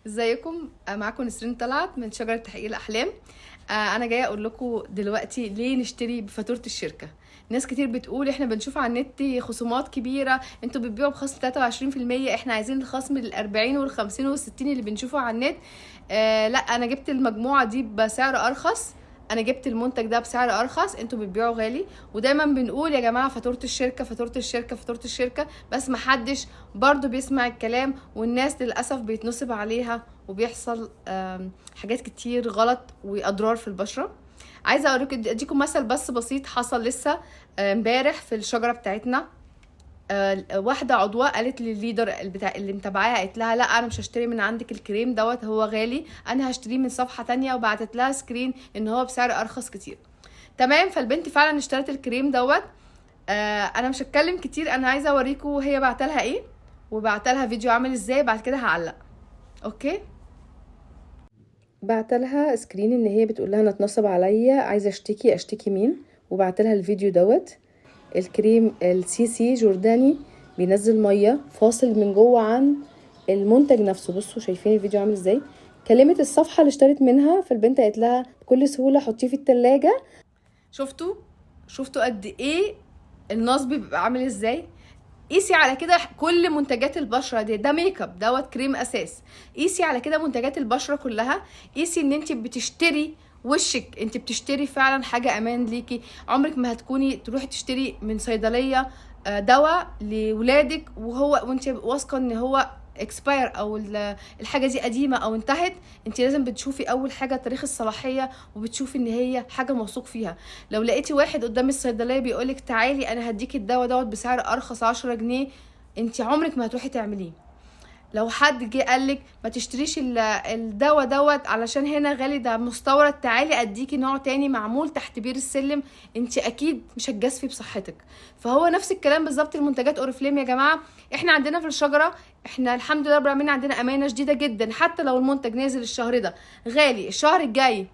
ازيكم؟ معاكم نسرين طلعت من شجرة تحقيق الأحلام. أنا جاية أقول لكم دلوقتي ليه نشتري بفاتورة الشركة. ناس كتير بتقول احنا بنشوف على النت خصومات كبيرة، انتوا بتبيعوا بخصم 23%، احنا عايزين الخصم ال40 وال50 وال60 اللي بنشوفه على النت. لا، انا جبت المجموعة دي بسعر ارخص، انا جبت المنتج ده بسعر ارخص، انتوا بتبيعوا غالي. ودايما بنقول يا جماعة فاتورة الشركة فاتورة الشركة فاتورة الشركة، بس محدش برضو بيسمع الكلام، والناس للاسف بيتنصب عليها وبيحصل حاجات كتير غلط واضرار في البشرة. عايزه اوريكم اديكم مثل بس بسيط حصل لسه امبارح في الشجرة بتاعتنا. واحدة عضوة قالت للل leader بتاع اللي متابعاها، قالت لها لا انا مش هشتري من عندك الكريم دوت، هو غالي، انا هشتريه من صفحة تانية، وبعتت لها screen ان هو بسعر ارخص كتير. تمام، فالبنت فعلا اشترت الكريم دوت. انا مش هتكلم كتير، انا عايزه اوريكم هي بعتلها ايه وبعتلها فيديو عامل ازاي، بعد كده هعلق. okay، بعتلها screen ان هي بتقول لها انا اتنصب عليا، عايزه اشتكي، اشتكي مين؟ وبعتلها الفيديو دوت. الكريم السي سي جورداني بينزل مية فاصل من جوه عن المنتج نفسه. بصوا شايفين الفيديو عامل ازاي. كلمت الصفحة اللي اشترت منها، فالبنت قالت لها بكل سهولة حطيه في التلاجة. شفتوا قد ايه النصب بيبقى عامل ازاي. قيسي على كده كل منتجات البشرة دي، ده ميك اب دوت كريم اساس، قيسي على كده منتجات البشرة كلها. قيسي ان انت بتشتري وشك، انت بتشتري فعلا حاجة امان ليكي. عمرك ما هتكوني تروحي تشتري من صيدلية دواء لولادك وهو وانت واثقة ان هو expire او الحاجة دي قديمة او انتهت. انت لازم بتشوفي اول حاجة تاريخ الصلاحية، وبتشوفي ان هي حاجة موثوق فيها. لو لقيتي واحد قدام الصيدلية بيقولك تعالي انا هديكي الدواء دوت بسعر ارخص 10 جنيه، انت عمرك ما هتروحي تعمليه. لو حد جه قالك ما تشتريش الدواء دوت علشان هنا غالي، ده مستورد، تعالي اديكي نوع تاني معمول تحت بير السلم، انت اكيد مش هتجازفي بصحتك. فهو نفس الكلام بالظبط المنتجات اوريفليم يا جماعة. احنا عندنا في الشجرة، احنا الحمد لله رب العالمين عندنا امانه شديدة جدا، حتى لو المنتج نازل الشهر ده غالي، الشهر الجاي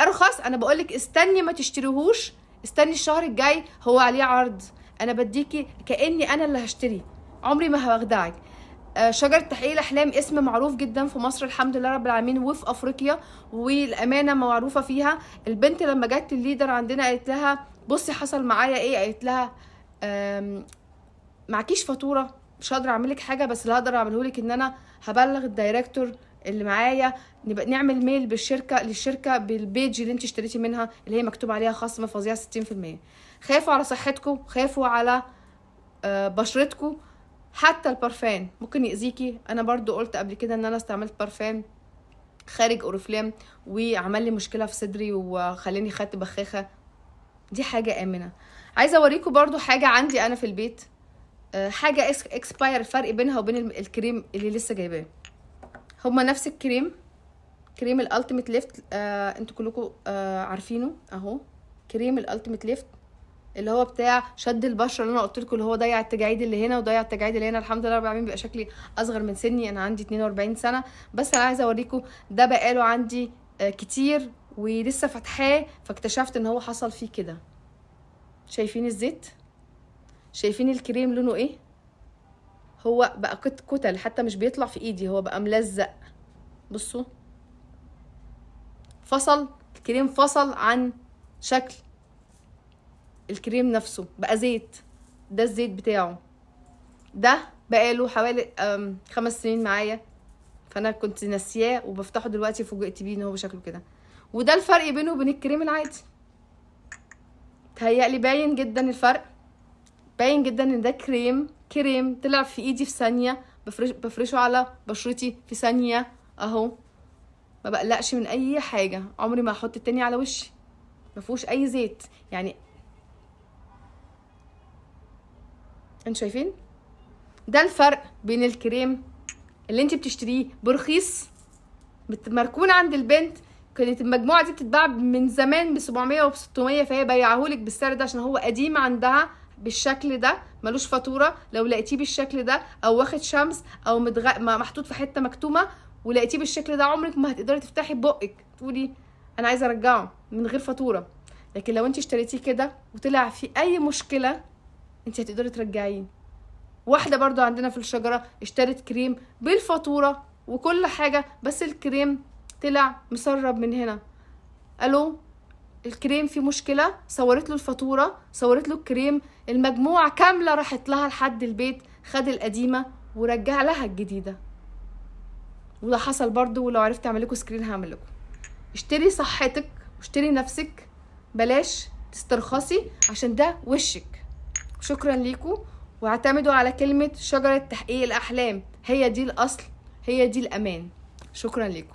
ارخص، انا بقولك استني ما تشتريهوش، استني الشهر الجاي هو عليه عرض، انا بديكي كاني انا اللي هشتري، عمري ما هخدعك. شجرة تحقيق الأحلام اسم معروف جدا في مصر الحمد لله رب العالمين، وفي أفريقيا، والأمانة معروفة فيها. البنت لما جت ال leader عندنا قالت لها بصي حصل معايا إيه، قالت لها معكيش فاتورة، مش هقدر أعملك حاجة، بس اللي هقدر أعمله لك إن أنا هبلغ ال director اللي معايا، نبقى نعمل mail للشركة بال page اللي انت اشتريتي منها اللي هي مكتوب عليها خصم فظيع 60%. خافوا على صحتكم، خافوا على بشرتكم. حتى البارفان ممكن يأذيكي. انا برضو قلت قبل كده ان انا استعملت بارفان خارج اوريفليم وعمل لي مشكلة في صدري وخلاني خدت بخاخة. دي حاجة آمنة. عايزة اوريكم برضو حاجة عندي انا في البيت، حاجة expire، الفرق بينها وبين الكريم اللي لسه جايباه، هما نفس الكريم، كريم ال Ultimate Lift، انتوا كلكم عارفينه اهو، كريم ال Ultimate Lift اللي هو بتاع شد البشرة اللي انا قلت لكم، اللي هو ضيع التجاعيد اللي هنا وضيع التجاعيد اللي هنا. الحمد لله رب العالمين بيبقى شكلي اصغر من سني، انا عندي 42 سنة، بس انا عايزه اوريكم ده بقاله عندي كتير ولسه فاتحاه، فاكتشفت ان هو حصل فيه كده. شايفين الزيت؟ شايفين الكريم لونه ايه؟ هو بقى كتل، حتى مش بيطلع في ايدي، هو بقى ملزق. بصوا فصل الكريم، فصل عن شكل الكريم نفسه، بقى زيت. ده الزيت بتاعه، ده بقاله حوالي 5 سنين معايا، فانا كنت ناسياه وبفتحه دلوقتي فوجئت بيه ان هو شكله كده. وده الفرق بينه وبين الكريم العادي. تهيألي باين جدا الفرق، باين جدا ان ده كريم طلع في ايدي في ثانية، بفرشه على بشرتي في ثانية اهو، ما بقلقش من اي حاجة، عمري ما هحط التاني على وشي، ما فيهوش اي زيت. انتوا شايفين ده الفرق بين الكريم اللي انت بتشتريه برخيص مركون عند البنت، كانت المجموعة دي بتتباع من زمان ب700 وب600، فهي بيعهولك بالسعر ده عشان هو قديم عندها بالشكل ده، ملوش فاتورة. لو لقيتيه بالشكل ده او واخد شمس او محطوط في حتة مكتومة ولقيتيه بالشكل ده، عمرك ما هتقدري تفتحي بقك تقولي انا عايزه ارجعه من غير فاتورة. لكن لو انت اشتريتيه كده وطلع في اي مشكلة انت هتقدري ترجعيه. واحدة برضو عندنا في الشجرة اشترت كريم بالفاتورة وكل حاجة، بس الكريم طلع مسرب من هنا. الو الكريم فيه مشكلة، صورت له الفاتورة، صورت له الكريم، المجموعة كاملة راحت لها لحد البيت، خد القديمة ورجع لها الجديدة. وده حصل برضو، ولو عرفت اعمل لكم screen هعمل لكم. اشتري صحتك واشتري نفسك، بلاش تسترخصي عشان ده وشك. شكرا ليكم، واعتمدوا على كلمة شجرة تحقيق الأحلام، هي دي الأصل، هي دي الأمان. شكرا ليكم.